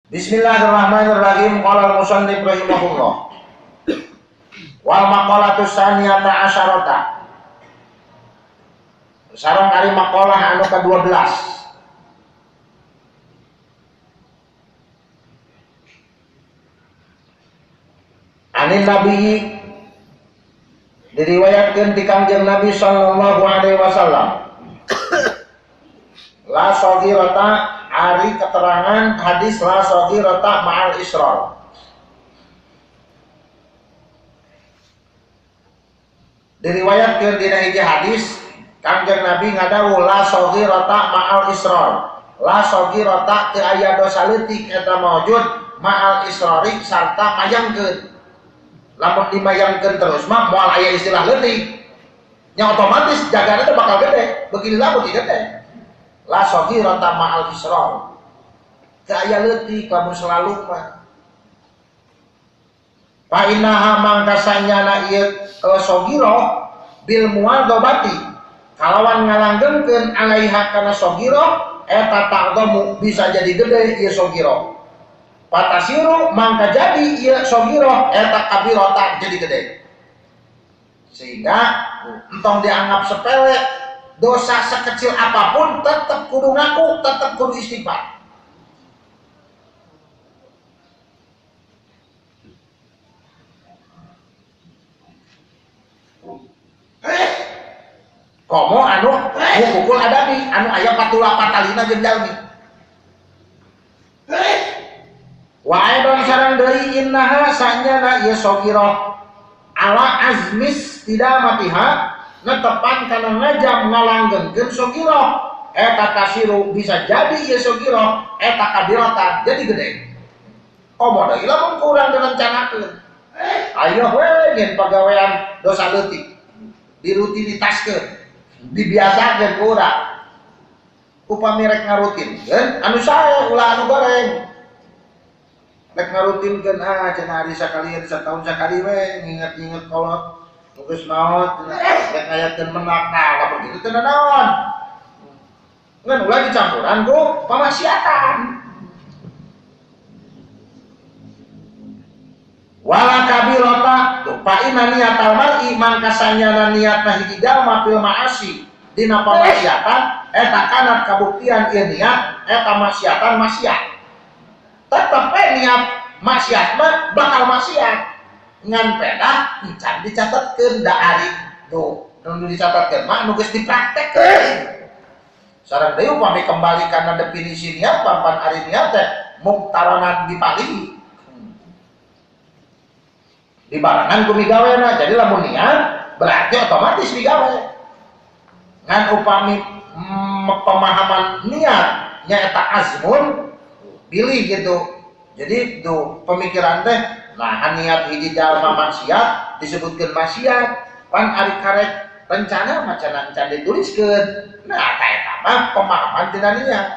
Bismillahirrahmanirrahim. Qala al-musannif rahimahullah. Wal maqalatu tsaniyata asyarata. Sareng ari maqalah anu ka-12. Anin Nabi diriwayatkeun ti Kangjeng Nabi sallallahu alaihi wasallam. La saghirata, ari keterangan hadis la saghirata ma'al israr. Diriwayatkeun dina hiji hadis Kangjeng Nabi ngadawuh la saghirata ma'al israr. La saghirata teu aya dosa leutik eta maujud ma'al israri sarta mayangkeun. Lamun dimayangkeun terus mah moal aya istilah leutik. Nya otomatis jagana teh bakal gede, beginilah beuki gede. La saghirata ma'al israr. Teu aya leutik lamun selalu mah. Fa innaha mangkasanyana ieu saghirah bil muadzabati kalawan ngalanggengkeun alaiha kana saghirah eta ta'dhamu bisa jadi gede ieu saghirah. Patasiru mangka jadi ieu saghirah eta kabiratan jadi gede. Sehingga entong dianggap sepele, dosa sekecil apapun tetap kudu ngaku, tetap kudu istighfar. Komo anu hukukul adabi, anu aya patula patalina jeung jalmi. Wa aidon sareng deui innaha sanyana ieu saghirah ala azmis tidamatiha netepan kana ngajam ngalanggengkeun saghirah eta tasiru bisa jadi ieu saghirah eta kabiratan jadi gede. Komo deui lamun kurang direncanakeun. Ayo we nyen pagawean dosa leutik dirutinitaskeun, dibiasakeun ku urang. Upami rek ngarutinkeun anu sae ulah anu goreng. Rek ngarutinkeun ah cenah hari sakali satahun sakali we nginget-nginget kolot geus maot rek ngayakeun menak. Nah lamun kitu teh naon? Ngan ulah dicampuran ku pamaksiatan. Wala kabirata tuh fa inna niyatal mar'i mangkasanyana niatna hiji jalma fil ma'asi dina pamaksiatan eta kanat kabuktian ieu niat eta maksiatan maksiat. Tetep we niat maksiat mah bakal maksiat. Ngan pedah encan dicatetkeun da ari tuh nu dicatetkeun mah nu geus dipraktekkeun. Sareng deui upami kembali kana definisi niat pampan ari niat teh muktaronan dipalihi. Dibarengan ku migawena, jadi lamun niat berarti otomatis migawe. Ngan upami pemahaman niat nyaeta azmun pilih gitu. Jadi tuh pemikiran teh nah niat hiji jalma maksiat disebutkeun maksiat, pan ari karek rencana macan encan dituliskeun. Nah eta mah pemahaman tina niat.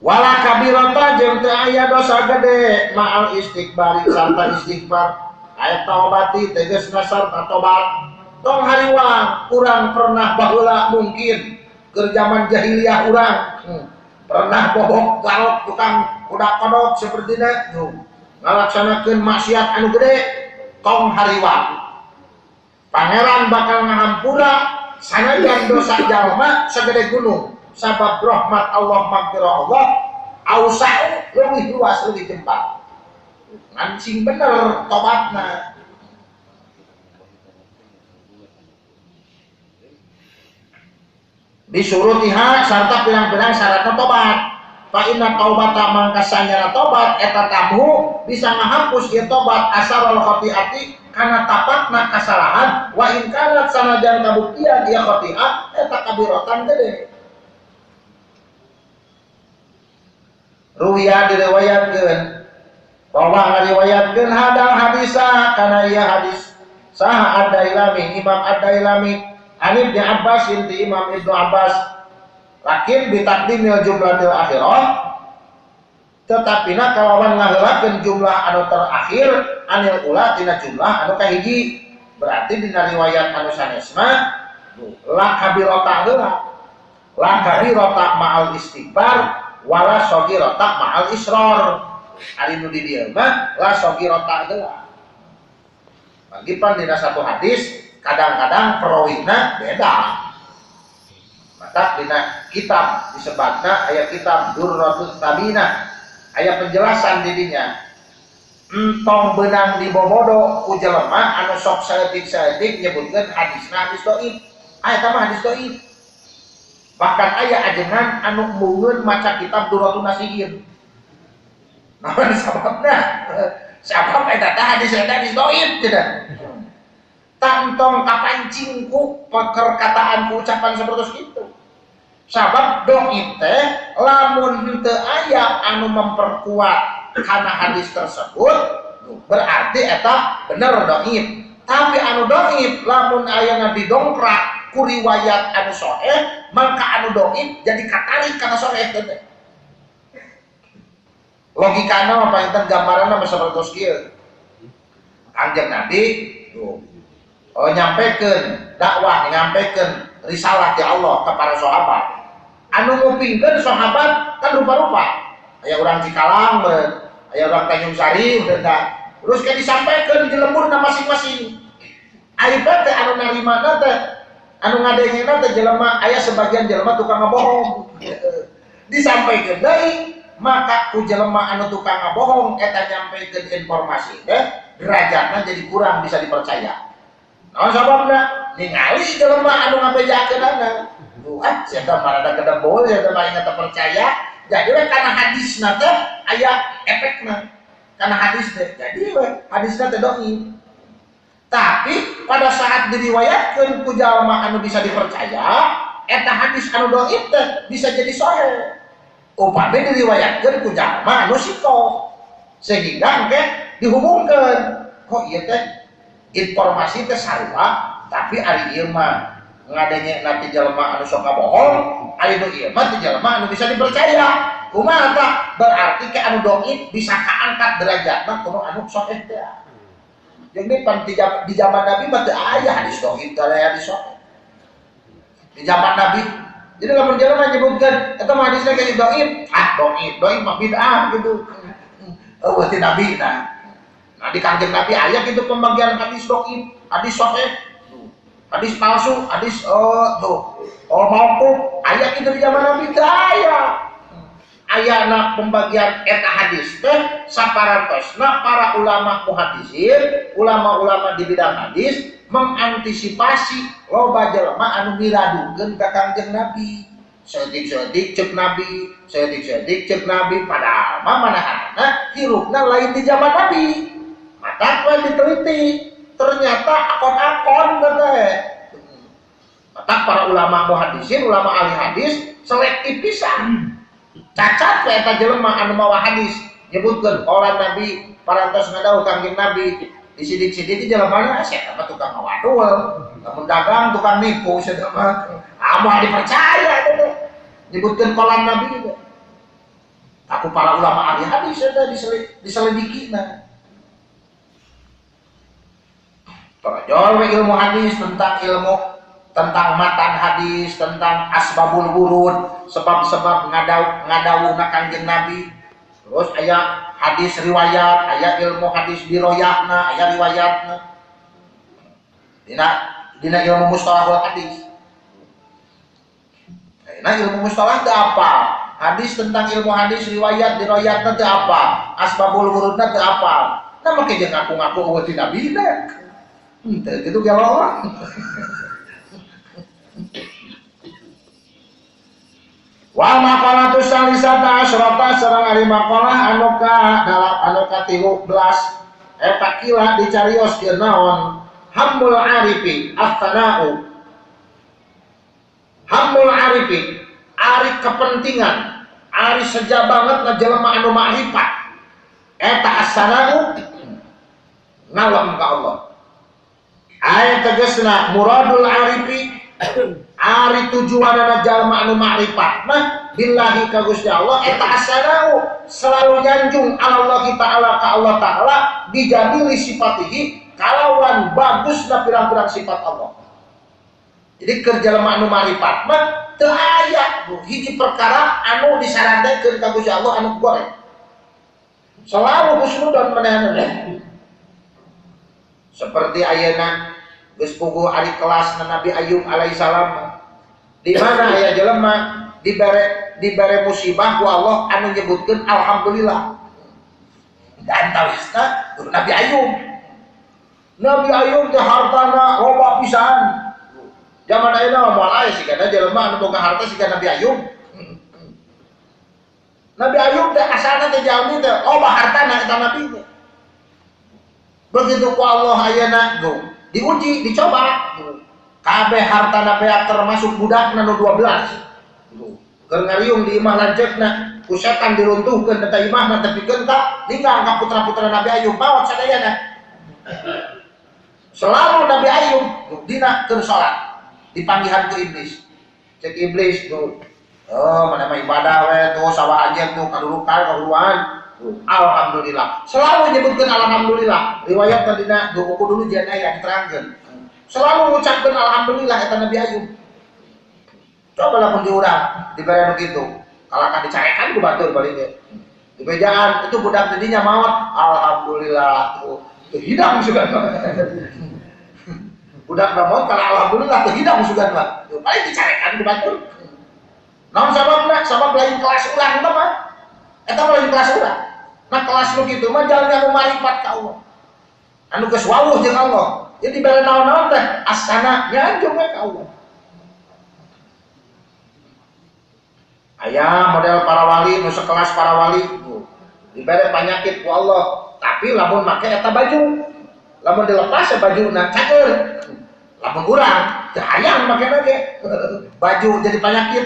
Wala kabirata jeung teu aya dosa gede ma'al istighfari sarta istighfar aya taubati tegasna sarta tobat. Tong hariwang urang pernah baheula mungkin keur zaman jahiliyah urang pernah bobok garok tukang kudak-kodok sapertina tuh ngalaksanakeun maksiat anu gede. Tong hariwang pangeran bakal ngahampura sanajan dosa jalma sagede gunung. Sabab rahmat Allah magfirah Allah ausa'u lebih luas lebih jempat. Ngan sing bener tobatna. Disurutiha sarta pirang-pirang syaratna tobat. Fa inna taubata mangkasanyana tobat eta tamhu bisa ngahapus ieu tobat asarul khati'ati kana tapatna kasalahan wa in kanat sanajan kabuktian ieu khati'ah eta kabiratan gede. Ruwiya diriwayatkeun bahwa ngariwayatkeun hadal hadisa kana ieu hadis saha Ad-Dailami Imam Ad-Dailami an Ibnu Abbas inti Imam Ibnu Abbas lakin bitaqdimil jumlatil akhirah tetapi na kalawan ngaheulakeun jumlah anu terakhir anil ula tina jumlah anu kahiji berarti dina riwayat anu sanes mah la kabirata heula la kabirata ma'al istighfar wala shogirata ma'al israr. Ari nu di dieu mah la shogirata geula. Bagi pan dina satu hadis kadang-kadang perawina beda. Maka dina kitab disebutna aya kitab Durratut Sabina, aya penjelasan di dinya. Entong benang dibobodo ku jelema anu sok saeutik-saeutik nyebutkeun hadisna hadis dhaif. Aya eta mah hadis dhaif. Bahkan aya ajengan anu embungeun maca kitab Durratun Nasihin. Naon sababna? Sabab eta teh hadis eta hadis dhaif cenah. Tantong kapancing ku perkataan ku ucapan seperti itu. Sabab dhaif teh lamun henteu aya anu memperkuat karena hadis tersebut berarti eta bener dhaif. Tapi anu dhaif lamun ayana didongkrak ku riwayat anu sahih, maka anu dhaif jadi katarik kana sahih teh. Logikana mah panginten gambaranna mah sapertos kieu. Kanjeng Nabi tuh nyampekeun dakwah, nyampekeun risalah ti Allah ke para sahabat. Anu ngupingkeun sahabat kan rupa-rupa. Aya urang Cikalang, aya urang Tanjung Sari, terus kan disampaikan di lemburna masing-masing. Ari teh anu narimana teh, anu ngadengena teh jelema, aya sebagian jelema tukang ngabohong. Disampaikan deui, maka ku jelema anu tukang ngabohong eta nyampaikan informasi teh derajatna jadi kurang bisa dipercaya. Naon sababna? Ningali jelema anu ngabejakeunana. Ah, sia teh mah rada kedebul, sia teh mah ingat percaya. Jadi we karena hadisna teh aya efekna. Karena hadis teh. Jadi we hadisna teh dhaif. Tapi pada saat diriwayatkeun ku jalma anu bisa dipercaya, eta hadis anu dhaif teh bisa jadi sahih. Upami diriwayatkeun ku jalma anu sikoh. Sehingga engke dihubungkeun. Kok ieu teh informasi teh sarua, tapi ari ieu mah ngadenge nanti jelema anu sok ngabohong, ari nu ieu mah teh jelema anu bisa dipercaya. Kumaha tah? Berarti ke anu dhaif bisa kaangkat derajatna kuno anu sahih teh. Jeung pan di zaman Nabi mah teu aya hadis dhaif teh aya hadis sahih. Di zaman Nabi, jadi lamun jelema nyebutkeun eta mah hadisna kayak dhaif, ah dhaif, dhaif mah bid'ah gitu. Eueuh ti Nabi nah. Nah di Kanjeng Nabi aya kitu pembagian hadis dhaif, hadis sahih, hadis palsu, hadis tuh, oh mauquf, aya kitu di zaman Nabi teu aya. Ayana pembagian eta hadis teh saparantosna para ulama muhaddisin, ulama-ulama di bidang hadis mengantisipasi loba jelema anu miradukeun ka Kangjeng Nabi. Saeutik-saeutik ceuk Nabi, saeutik-saeutik ceuk Nabi, padahal mah manahanna hirupna lain di zaman Nabi. Maka we diteliti, ternyata akon-akon teh. Maka para ulama muhaddisin, ulama ahli hadis selektif pisan. Cacat we eta jelema anu mawa hadis nyebutkeun qala Nabi parantos ngadawuh Kangjeng Nabi disidik-sidik jelema sia mah tukang ngawadul, lamun dagang tukang nipu sia mah. Ah moal dipercaya eta teh. Nyebutkeun qala Nabi teh. Aku para ulama ahli hadis eta diselidikina. Torojol we ilmu hadis tentang ilmu tentang matan hadis, tentang asbabul wurud, sebab-sebab ngadawuhna Kangjeng Nabi. Terus aya hadis riwayat, aya ilmu hadis diroyahna, aya riwayatna. Dina ilmu mustalahul hadis. Nah, ilmu mustalah teu apa? Hadis tentang ilmu hadis riwayat diroyatna teu apa? Asbabul wurudna teu apa? Nah, make jeung ngaku-ngaku eueuh ti Nabi teh. Henteu kitu gelo. Wa maqalatu salisata asyrata sareng ari maqalah anu ka dalam anu ka-13 eta kila dicarioskeun naon hammul arifi as-sana'u. Hammul arifi ari kepentingan, ari seja banget na jelema anu ma'rifat eta as-sana'u ngalem ka Allah. Aya tegasna muradul arifi ari tujuanana jalma anu ma'rifat mah billahi ka Gusti Allah eta asanau selalu nyanjung Allah ta'ala ka Allah ta'ala bijamili sifatihi kalawan bagusna pirang-pirang sifat Allah. Jadi keur jelema anu marifat mah teu aya hiji perkara anu disarankeun ka Gusti Allah anu goreng. Selalu husnudzon manehna. Seperti ayeuna geus puguh ari kelas Nabi Ayub alaihissalam. Di mana aya jelema dibere musibah ku Allah anu nyebutkeun alhamdulillah. Dan tawisna Nabi Ayub. Nabi Ayub teh hartana loba pisan. Zaman ayeuna mah moal aya sigana jelema anu boga harta siga Nabi Ayub. Nabi Ayub teh asalna teh jalmi teh loba hartana eta Nabi teh. Begitu ku Allah ayeuna diuji, dicoba. Kabeh hartana beak termasuk budakna nu 12. Keur ngariung di imah lanceukna, ku setan diruntuhkeun eta imahna tepikeun ka linggang ka putra-putra Nabi Ayub maot sadayana. Selalu Nabi Ayub dina keur salat dipanggihan ku iblis. Cek iblis tuh, oh mana mah ibadah we tuh sawah anjeun tuh kadurukan kahuruan. Alhamdulillah. Selalu nyebutkeun alhamdulillah. Riwayat tadina buku dulu jeung aya diterangkeun. Selalu ngucapkeun alhamdulillah eta Nabi Ayub. Coba lamun di urang dibere nu kitu. Kalahkan dicarekan ku batur balik ge. Dibejaan itu budak didinya maot, alhamdulillah tuh teu hidang sugan mah. Budak maot kalau alhamdulillah teu hidang sugan mah. Paling dicarekan ku batur. Naon sababna? Sabab lain kelas urang teh mah. Eta mah lain kelas urang. Nah kelas nu kitu mah jalmi anu marifat ka Allah. Anu geus wawuh jeung Allah. Jadi dibere naon-naon teh asana nyanjung we ka Allah. Aya model para wali nu sekelas para wali dibere panyakit ku Allah, tapi lamun make eta baju, lamun dilepas bajuna cager. Lamun urang teu hayang make ge baju jadi panyakit.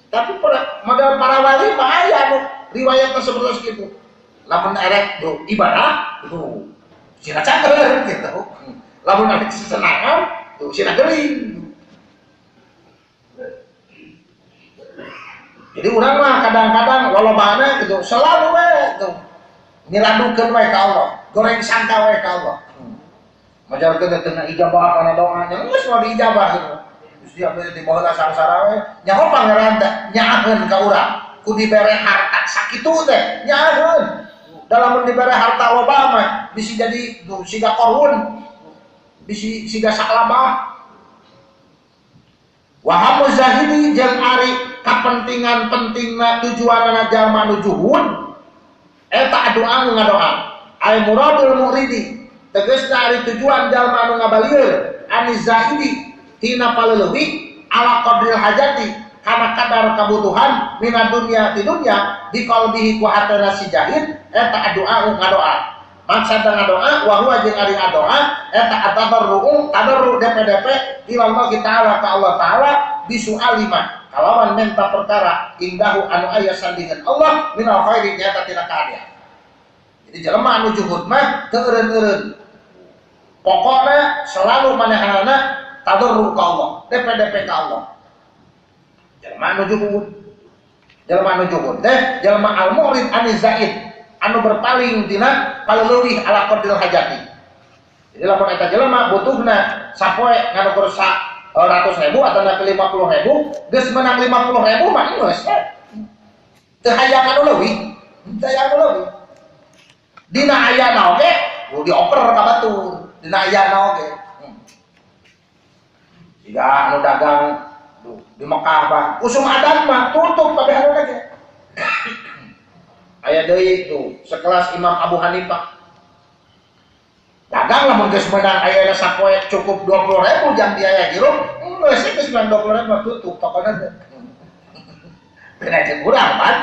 Tapi model para wali mah aya nu riwayatna seperti kitu. Lamun erek ibadah tuh sina cager gitu. Lamun erek sesenangan tuh sina gering. Jadi urang mah kadang-kadang lolobana gitu selalu we tuh nyiradukeun we ka Allah, goreng sangka we ka Allah. Majarkeun teh teu ijabah kana doa nya geus mah diijabah gitu. Gusti abdi di baheula sangsara we nyaho pangeran teh nyaaheun ka urang ku dibere harta sakitu teh nyaaheun. Da lamun dibere harta loba mah bisi jadi siga Qarun, bisi siga saklabah. Wa hamu zahidi jeung ari kapentingan pentingna tujuanana jalma nu juhud eta doa nu ngadoa ay muradul muridi tegasna ari tujuan jalma anu ngabalieur aniz zaidi tina paleuwih ala qadril hajati kana kadar kabutuhan mina dunya ti dunya di qalbihi ku hatena si jahid eta doa nu ngadoa maksad ngadoa wa huwa jeung ari ngadoa eta tadarru tadarru DPDP ila Allah taala ka Allah taala bisualima kalawan menta perkara indahu anu aya sandingan Allah minal khairi nyata tina kaadian. Jadi jelema anu juhud mah teu eureun-eureun. Pokokna selalu manehanana tadarru ka Allah, DPDP ka Allah. Jelema anu juhud. Jelema anu juhud teh jelema al-murid aniz zaid anu berpaling tina paleuwih ala qadril hajati. Jadi lamun eta jelema butuhna sapoe nganukur sa 100.000 atau naik 50.000, geus menang 50.000 mah geus. Teu hayang anu leuwih, teu hayang anu leuwih. Dina ayana oge dioper ka batur, dina ayana oge. Siga anu dagang di Mekah mah, usum adan mah tutup kabeh anu ge. Aya deui tuh sekelas Imam Abu Hanifah. Dagang lamun geus meunang ayeuna sapoe cukup 20.000 jam biaya hirup, geus geus meunang 20.000 tutup tokona teh. Beda jeung urang pan.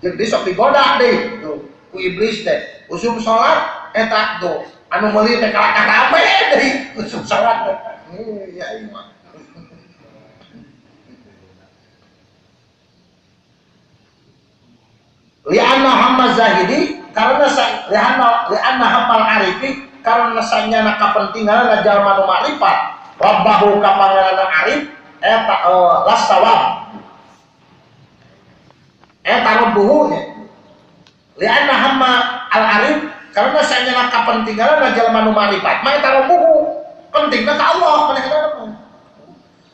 Jeung sok digoda deui tuh ku iblis teh. Usum salat eta tuh anu meuli teh kalakah rame deui usum salat teh. Ya ieu mah. Li'anna hamma zahidi karena li'anna hammal arifi karena sanyana kapentinganna jalma nu makrifat rabbahu ka pangeranna arif eta lasawab eta rabbuhu nya li'anna hamma al arif karena sanyana kapentinganna jalma nu makrifat mah eta rabbuhu pentingna ka Allah manehna mah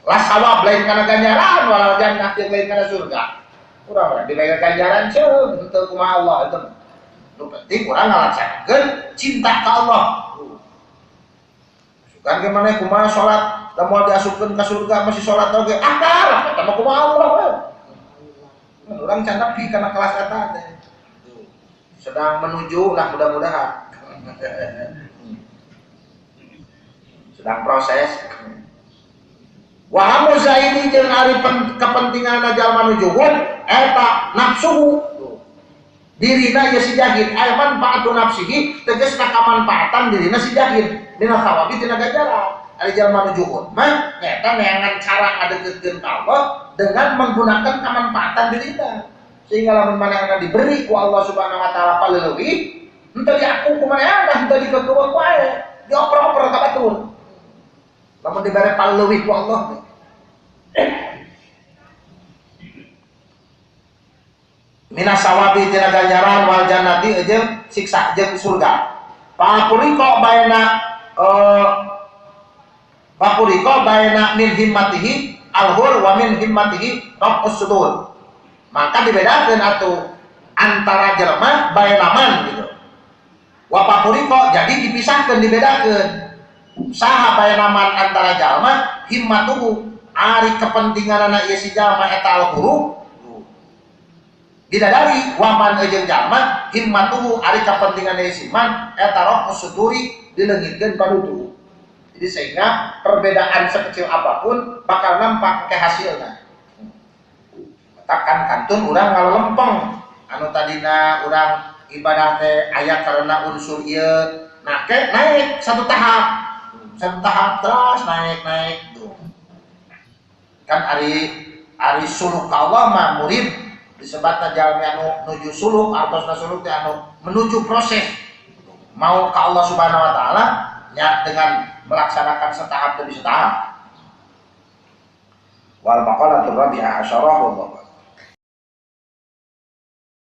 La sawab lain kana ganjaran walal jannah jeung lain kana surga. Urang mah dibere ganjaran ceung henteu kumaha Allah itu. Nu penting urang ngalaksanakeun cinta ka Allah. Sugan ge maneh kumaha salat da moal diasupkeun ka surga masih salat oge akal eta mah kumaha Allah we. Urang can nepi kana kelas eta teh. Sedang menuju lah mudah-mudahan. Sedang proses. Wa hamu zaidi jeung ari kepentinganna jalma nu juhud eta nafsuhu dirina ye si jahid aya manfaatu nafsihi tegasna kamanfaatan dirina si jahid dina sawabi tina ganjaran. Ari jalma nu juhud mah nyaeta neangan cara ngadeukeutkeun ka Allah dengan menggunakan kamanfaatan dirina sehingga lamun manehna diberi ku Allah Subhanahu wa taala paleuwih henteu diaku ku manehna henteu dikeukeun wae dioper-oper ka batur. Lamun dibere paleuwih ku Allah minas sawabi tina ganjaran wal jannati jeung siksa jeung surga. Papuriko baina papuriko baina min himmatihi alhur wa min himmatihi rabbus sudur. Maka dibedakeun atuh antara jelema baina man gitu. Wa papuriko jadi dipisahkeun dibedakeun. Saha baina man antara jalma himmatuhu ari kepentinganana ieu si jalma eta alhuru bidadari waman jeung jalma himmatuhu ari kepentingan ieu si man eta rabbus suduri dileungitkeun padutu. Jadi sehingga perbedaan sekecil apapun bakal nampak ke hasilna. Takkan kantun urang ngalempeng anu tadina urang ibadah teh aya karena unsur ieu nah ke naik satu tahap terus naik tuh. Kan ari suluk ka Allah mah murid disebutna jalmi anu nuju suluk artosna suluk teh anu menuju proses mau ka Allah Subhanahu wa taala nya dengan melaksanakan setahap demi setahap. Wal maqalatur rabi'ah asyarah wallahu.